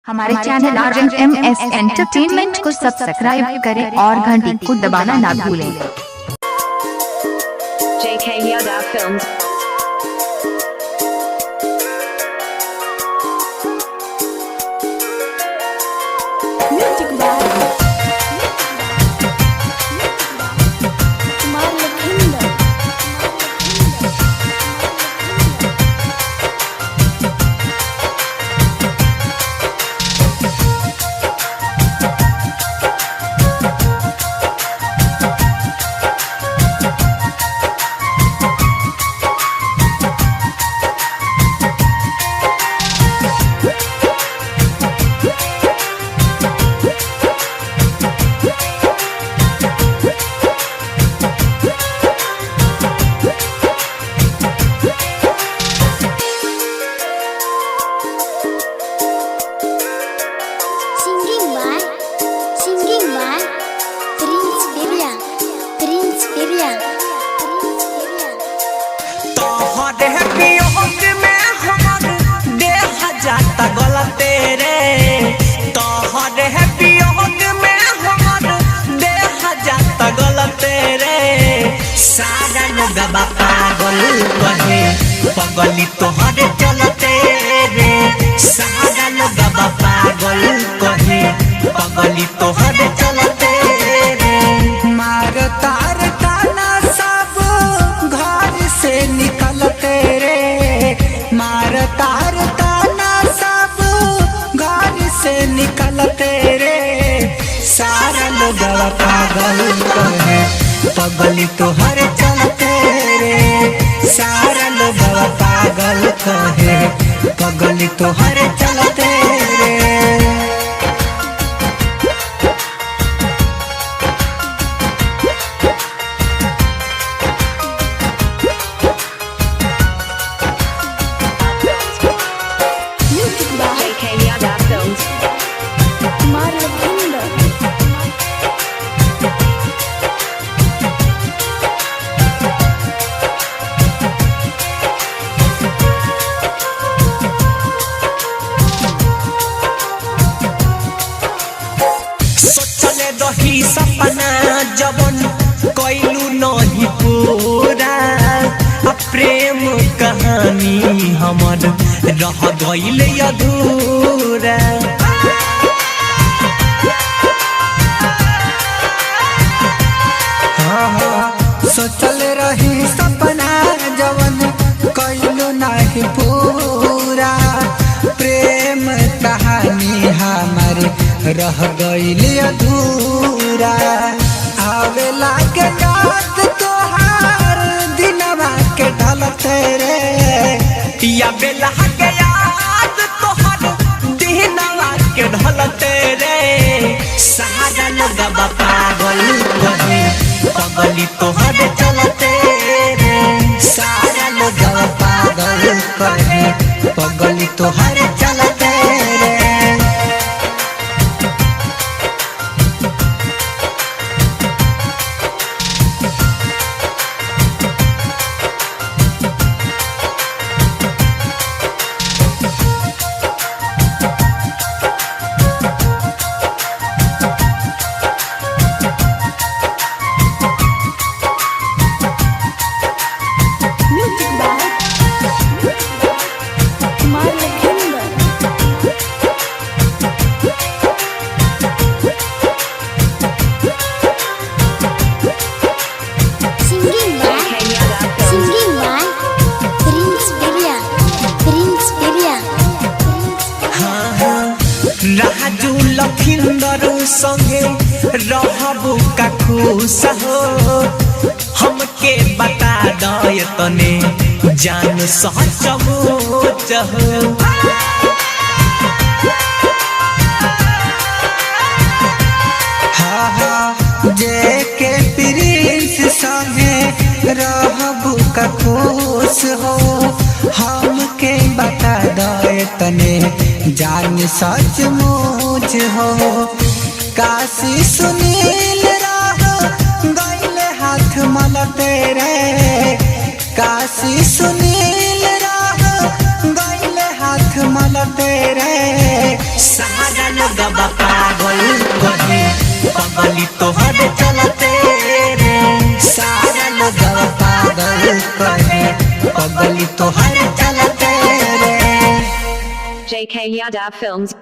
हमारे channel RMS entertainment को subscribe करें और घंटी को दबाना ना भूलें। JK Yadav Films. Music by Kumar Lakhinder. Singing by Prince Birya, Prince Birya, Prince Birya. तोहरे वियोग में हमर देह जाता गलते रे। तोहरे वियोग में हमर देह जाता गलते रे। सारा लोगबा पागल कहे पगली तोहरे चलते रे। सारा लोगबा पागल कहे पगली तोहरे चलते रे। मार तार ताना सब घर से निकलते रे। मार तार ताना सब घर से निकलते रे। सारा लोगवा पागल कहे पगली तोहर चलते रे। सारा लोगवा पागल कहे पगली तोहर चलते रे। Music by JK Yadav Films. Kumar Lakhinder. सोचले रही सपना जवन कैलू नहीं पूरा। आ प्रेम कहानी हमर रह गईल अधूरा। सोचल रही सपना जवन कैलू नहीं पूरा। प्रेम कहानी हमार रह गईल अधूरा। आवे लागे याद तोहार दिनवा के ढलते रे। या बेला के याद तोहर दिनवा के ढलते रे। सारा लोगबा पागल कहे पगली तोहर चलते रे। सारा लोगवा पागल कहे पगली तोहर चलते रे। Music by Kumar Lakhinder. Singing by JK Yadav Films. Singing by Prince Birya, Prince Birya, Prince Raju Lakhinder संगे रहबू का खुश हो। हमके बता दय तने जान सचमुच हो। हाँ हाँ, जे के प्रिंस संगे रहबू का खुश हो। हमके बता दे तने जान सचमुच हो। काशी सुनील राह गैले हाथ मलते रे। काशी सुनील राह गैले हाथ मलते रे। सारा लोगवा पागल कहे पगली तोहर चलते रे। सारा लोगवा पागल कहे पगली तोहर चलते रे। JK Yadav Films.